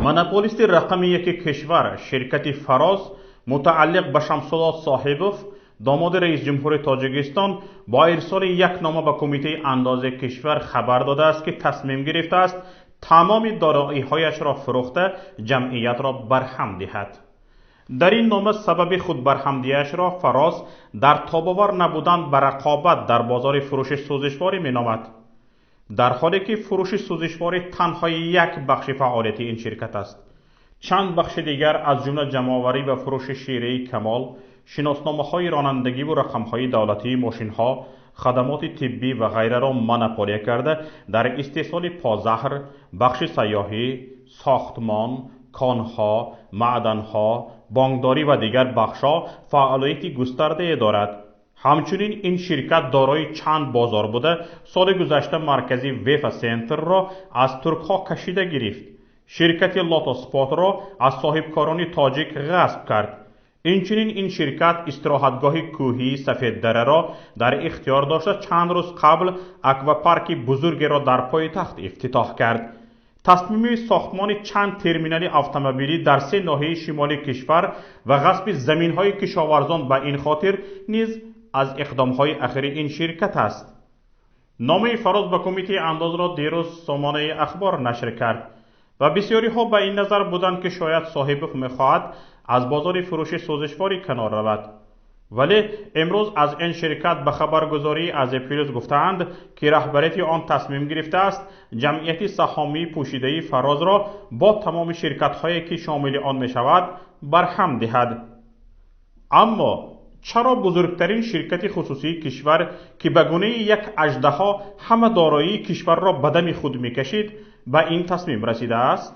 Монополисти рақами яки кишвар, ширкати «Фароз», мутааллиқ ба Шамсулло Соҳибов, домоди раис ҷумҳури Тоҷикистон, бо ирсоли як нома ба Кумитаи андози кишвар хабар додааст, ки тасмим гирифтааст тамоми дороиҳояшро фурӯхта, ҷамъиятро барҳам диҳад. Дар ин нома сабаби худбарҳамдиҳиашро «Фароз» дар тобовар набудан ба рақобат дар бозори фурӯши сӯзишворӣ меномад, дар ҳоле ки фурӯши сӯзишворӣ танҳо як бахши фаъолияти ин ширкат аст. Чанд бахши дигар, аз ҷумла ҷамъоварӣ ва фурӯши шираи Камол, шиносномаҳои ронандагиву рақамҳои давлатии мошинҳо, хадамоти тиббӣ ва ғайраро монополия карда, дар истеҳсоли позаҳр, бахши сайёҳӣ, сохтмон, конҳо, маъданҳо, бонкдорӣ ва дигар бахшҳо фаъолияти густардае дорад. Ҳамчунин ин ширкат дорои чанд бозор буда, соли гузашта маркази Вефа Сентрро аз туркҳо кашида гирифт, ширкати Лотоспортро аз соҳибкорони тоҷик ғасб кард. Инчунин ин ширкат истироҳатгоҳи кӯҳии Сафеддараро дар ихтиёр дошта, чанд рӯз қабл аквапарки бузургеро дар пойтахт ифтитоҳ кард. Тасмими сохтмони чанд терминали автомобилӣ дар се ноҳияи шимоли кишвар ва ғасби заминҳои кишоварзон ба ин хотир низ аз иқдомҳои ахири ин ширкат аст. Номаи «Фароз» ба Кумитаи андозро дирӯз сомонаи «Ахбор» нашр кард ва бисёриҳо ба ин назар буданд, ки шояд Соҳибов мехоҳад аз бозори фурӯши сӯзишворӣ канор равад. Вале имрӯз аз ин ширкат ба хабаргузории Азия Плюс гуфтаанд, ки раҳбарияти он тасмим гирифтааст ҷамъияти саҳомии пӯшидаи «Фарозро» бо тамоми ширкатҳое, ки шомили он мешавад, барҳам диҳад. Аммо чаро бузургтарин ширкати хусусии кишвар, ки ба гунаи як аждаҳо ҳама дороии кишварро ба дами худ мекашид, ба ин тасмим расидааст?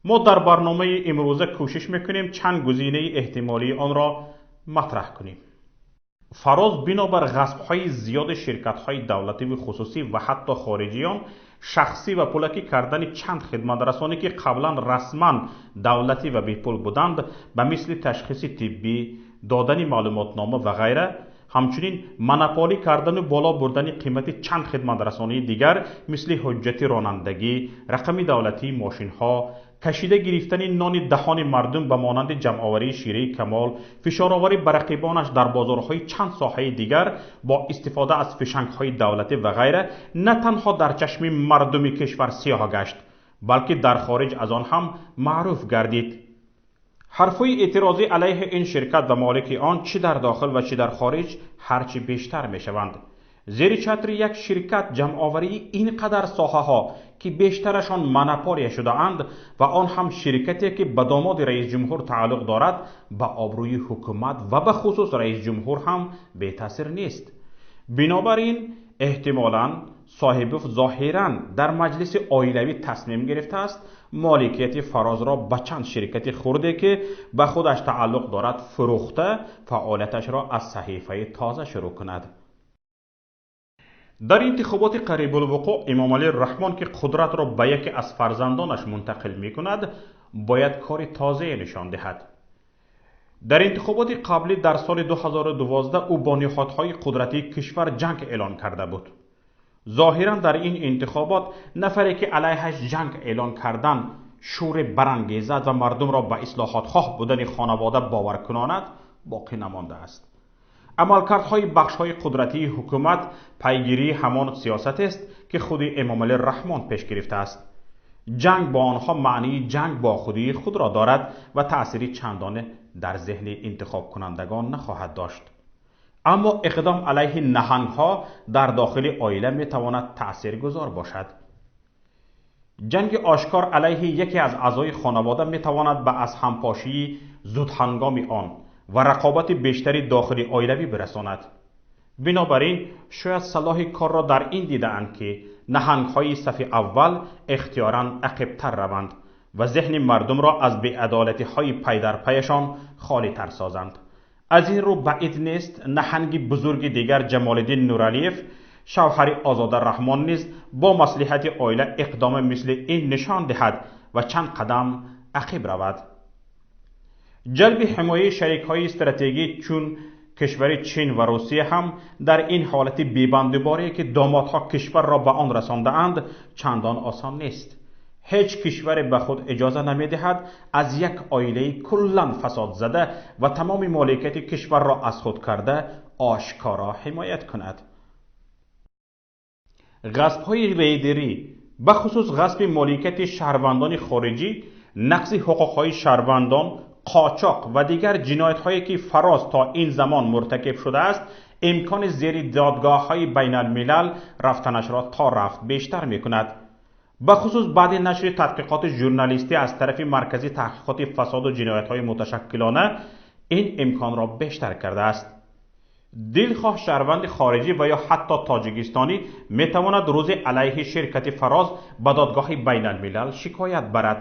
Мо дар барномаи имрӯза кӯшиш мекунем чанд гузинаи эҳтимолии онро матраҳ кунем. «Фароз» бинобар ғасбҳои зиёди ширкатҳои давлативу хусусӣ ва ҳатто хориҷиён, шахсӣ ва пулакӣ кардани чанд хидматрасонӣ, ки қаблан расман давлатӣ ва бепул буданд, ба мисли ташхиси тиббӣ, додани маълумотнома ва ғайра, ҳамчунин монополӣ кардану боло бурдани қимати чанд хидматрасонии дигар, мисли ҳуҷҷати ронандагӣ, рақами давлатии мошинҳо, кашида гирифтани нони даҳони мардум ба монанди ҷамъоварии шираи Камол, фишороварӣ ба рақибонаш дар бозорҳои чанд соҳаи дигар бо истифода аз фишангҳои давлатӣ ва ғайра на танҳо дар чашми мардуми кишвар сиёҳ гашт, балки дар хориҷ аз он ҳам маъруф гардид. Ҳарфҳои эътирозӣ алайҳи ин ширкат ва молики он чӣ дар дохил ва чӣ дар хориҷ ҳарчи бештар мешаванд. Зери чатри як ширкат ҷамъоварии ин қадар соҳаҳо, ки бештарашон монополия шудаанд, ва он ҳам ширкате, ки ба домоди раисҷумҳур тааллуқ дорад, ба обрӯи ҳукумат ва ба хусус раисҷумҳур ҳам бетаъсир нест. Бинобар ин эҳтимолан Соҳибов зоҳиран дар маҷлиси оилавӣ тасмим гирифтааст моликияти «Фарозро» ба чанд ширкати хурде, ки ба худаш тааллуқ дорад, фурӯхта, фаъолияташро аз саҳифаи тоза шурӯъ кунад. Дар интихоботи қарибулвуқӯъ Эмомалӣ Раҳмон, ки қудратро ба яке аз фарзандонаш мунтақил мекунад, бояд кори тозае нишон диҳад. Дар интихоботи қаблӣ дар соли 2012 ӯ бо ниҳодҳои қудратии кишвар ҷанг эълон карда буд. Зоҳиран дар ин интихобот нафаре, ки алайҳаш ҷанг эълон кардан шӯре барангезад ва мардумро ба ислоҳотхоҳ будани хонавода бовар кунонад, боқӣ намондааст. Амалкардҳои бахшҳои қудратии ҳукумат пайгирии ҳамон сиёсатест, ки худи Эмомалӣ Раҳмон пеш гирифтааст. Ҷанг бо онҳо маънии ҷанг бо худии худро дорад ва таъсири чандоне дар зеҳни интихобкунандагон нахоҳад дошт. Аммо иқдом алайҳи наҳангҳо дар дохили оила метавонад таъсиргузор бошад. Ҷанги ошкор алайҳи яке аз аъзои хонавода метавонад ба аз ҳампошии зудҳангоми он ва рақобати бештари дохили оилавӣ бирасонад. Бинобар ин шояд салоҳи корро дар ин дидаанд, ки наҳангҳои сафи аввал ихтиёран ақибтар раванд ва зеҳни мардумро аз беадолатиҳои пайдарпайашон холитар созанд. Аз ин рӯ баъид нест, наҳанги бузурги дигар, Ҷамолиддин Нуралиев, шавҳари Озода Раҳмон, низ бо маслиҳати оила иқдоме мисли ин нишон диҳад ва чанд қадам ақиб равад. Ҷалби ҳимояи шарикҳои стратегӣ, чун кишвари Чин ва Русия, ҳам дар ин ҳолати бебандуборие, ки домодҳо кишварро ба он расондаанд, чандон осон нест. Ҳеҷ кишваре ба худ иҷоза намедиҳад аз як оилаи куллан фасодзада ва тамоми моликияти кишварро аз худ карда ошкоро ҳимоят кунад. Ғасбҳои рейдерӣ, бахусус ғасби моликияти шаҳрвандони хориҷӣ, нақзи ҳуқуқҳои шаҳрвандон, қочоқ ва дигар ҷиноятҳое ки Фароз то ин замон муртакиб шудааст, имкони зери додгоҳҳои байналмилал рафтанашро то рафт бештар мекунад. Бахусус баъди нашри тадқиқоти журналистӣ аз тарафи Маркази таҳқиқоти фасоду ҷиноятҳои муташаккилона ин имконро бештар кардааст. Дилхоҳ шаҳрванди хориҷӣ ва ё ҳатто тоҷикистонӣ метавонад рӯзи алайҳи ширкати Фароз ба додгоҳи байналмилал шикоят барад.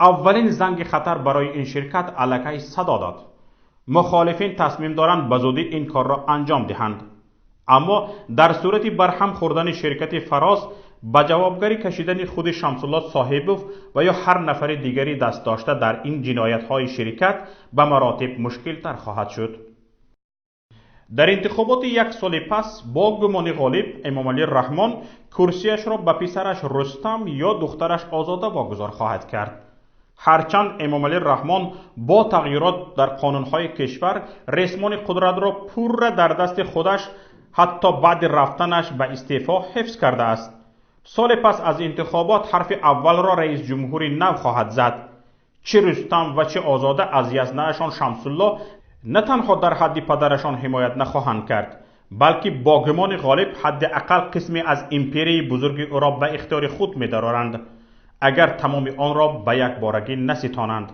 Аввалин занги хатар барои ин ширкат аллакай садо дод. Мухолифин тасмим доранд ба зудӣ ин корро анҷом диҳанд. Аммо дар сурати барҳам хӯрдани ширкати Фароз ба ҷавобгарӣ кашидани худи Шамсулло Соҳибов ва ё ҳар нафари дигари даст дошта дар ин ҷиноятҳои ширкат ба маротиб мушкилтар хоҳад шуд. Дар интихоботи як соли пас бо гумони ғолиб Эмомалӣ Раҳмон курсияшро ба писараш Рустам ё духтараш Озода вогузор хоҳад кард. Ҳарчанд Эмомалӣ Раҳмон бо тағйирот дар қонунҳои кишвар ресмони қудратро пурра дар дасти худаш ҳатто баъди рафтанаш ба истеъфо ҳифз кардааст. Соли пас аз интихобот ҳарфи аввалро раисҷумҳури нав хоҳад зад. Чӣ Рустам ва чӣ Озода аз язнаашон Шамсулло на танҳо дар ҳадди падарашон ҳимоят нахоҳанд кард, балки бо гумони ғолиб ҳадди ақал қисме аз империяи бузурги ӯро ба ихтиёри худ медароранд, агар тамоми онро ба якборагӣ наситонанд.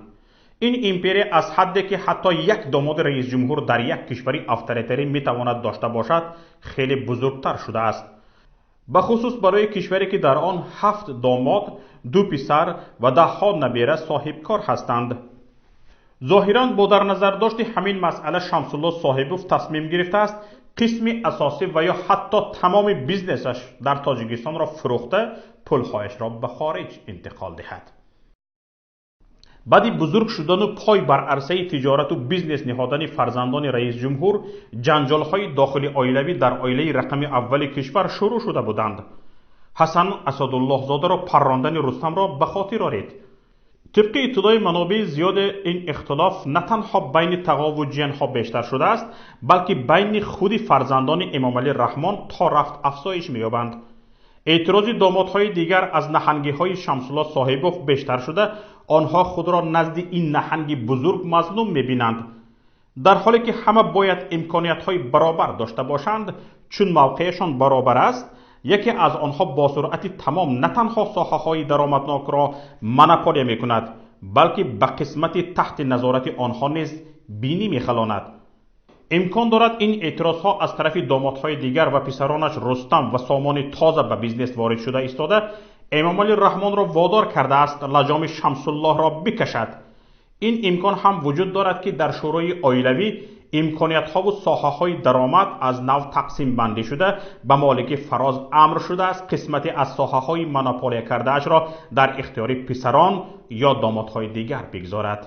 Ин империя аз ҳадде ки ҳатто як домоди раисҷумҳур дар як кишвари авторитарӣ метавонад дошта бошад, хеле бузургтар шудааст. Бахусус барои кишваре ки дар он 7 домод, 2 писар ва даҳҳо набера соҳибкор ҳастанд. Зоҳиран бо дар назардошти ҳамин масъала Шамсулло Соҳибов тасмим гирифтааст қисми асосӣ ва ё ҳатто тамоми бизнесаш дар Тоҷикистонро фурӯхта пулҳояшро ба хориҷ интиқол диҳад. Баъди бузург шудану пой бар арсаи тиҷорату бизнес ниҳодани фарзандони раисҷумҳур, ҷанҷолҳои дохили оилавӣ дар оилаи рақами аввали кишвар шурӯъ шуда буданд. Ҳасан Асадуллоҳзодаро паррондани Рустамро ба хотир оред. Тибқи иттилои манобеи зиёде ин ихтилоф на танҳо байни тағову ҷиянҳо бештар шудааст, балки байни худи фарзандони Эмомалӣ Раҳмон то рафт афзоиш меёбанд. Эътирози домодҳои дигар аз наҳангиҳои Шамсулло Соҳибов бештар шуда, онҳо худро назди ин наҳанги бузург мазлум мебинанд. Дар ҳоле ки ҳама бояд имкониятҳои баробар дошта бошанд, чун мавқеашон баробар аст, яке аз онҳо бо суръати тамом на танҳо соҳаҳои даромаднокро монополия мекунад, балки ба қисмати таҳти назорати онҳо низ бинӣ мехалонад. Имкон дорад ин эътирозҳо аз тарафи домодҳои дигар ва писаронаш Рустам ва Сомони тоза ба бизнес ворид шуда истода, Эмомалӣ Раҳмонро водор кардааст лаҷоми Шамсуллоҳро бикашад. Ин имкон ҳам вуҷуд дорад ки дар шӯрои оилавӣ имкониятҳову соҳаҳои даромад аз нав тақсимбандӣ шуда, ба молики Фароз амр шудааст қисмате аз соҳаҳои монополия кардаашро дар ихтиёри писарон ё домодҳои дигар бигзорад.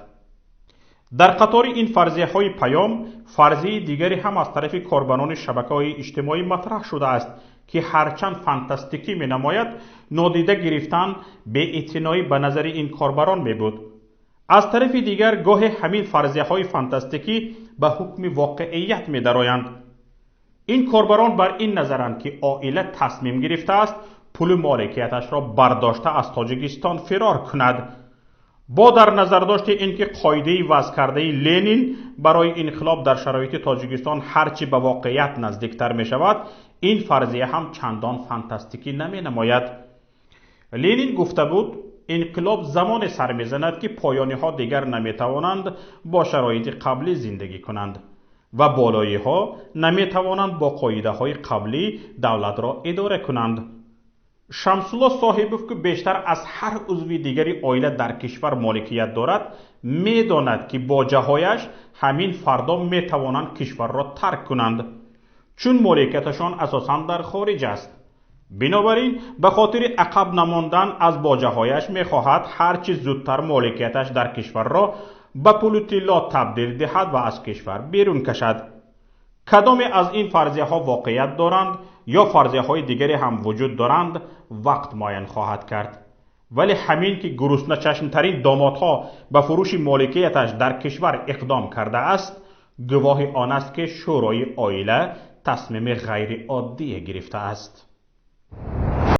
Дар қатори ин фарзияҳои паём, фарзияи дигаре ҳам аз тарафи корбанони шабакаҳои иҷтимоӣ матраҳ шудааст ки ҳарчанд фантастикӣ менамояд, нодида гирифтан беэътиноӣ ба назари ин корбарон мебуд. Аз тарафи дигар гоҳе ҳамин фарзияҳои фантастикӣ ба ҳукми воқеият медароянд. Ин корбарон бар ин назаранд ки оила тасмим гирифтааст пули моликияташро бардошта аз Тоҷикистон фирор кунад. Бо дар назардошти ин ки қоидаи вазъ кардаи Ленин барои инқилоб дар шароити Тоҷикистон ҳарчи ба воқеият наздиктар мешавад, ин фарзия ҳам чандон фантастикӣ наменамояд. Ленин гуфта буд, инқилоб замоне сар мезанад ки поёниҳо дигар наметавонанд бо шароити қаблӣ зиндагӣ кунанд ва болоиҳо наметавонанд бо қоидаҳои қаблӣ давлатро идора кунанд. Шамсулло Соҳибов ки бештар аз ҳар узви дигари оила дар кишвар моликият дорад, медонад ки боҷаҳояш ҳамин фардо метавонанд кишварро тарк кунанд, чун моликияташон асосан дар хориҷ аст. Бинобар ин ба хотири ақаб намондан аз боҷаҳояш мехоҳад ҳарчи зудтар моликияташ дар кишварро ба пулу тилло табдил диҳад ва аз кишвар берун кашад. Кадоме аз ин фарзияҳо воқеият доранд ё фарзияҳои дигаре ҳам вуҷуд доранд, вақт муайян хоҳад кард. Вале ҳамин ки гурусначашмтарин домодҳо ба фурӯши моликияташ дар кишвар иқдом кардааст, гувоҳи он аст, ки Шӯрои оила тасмими ғайриоддие гирифтааст.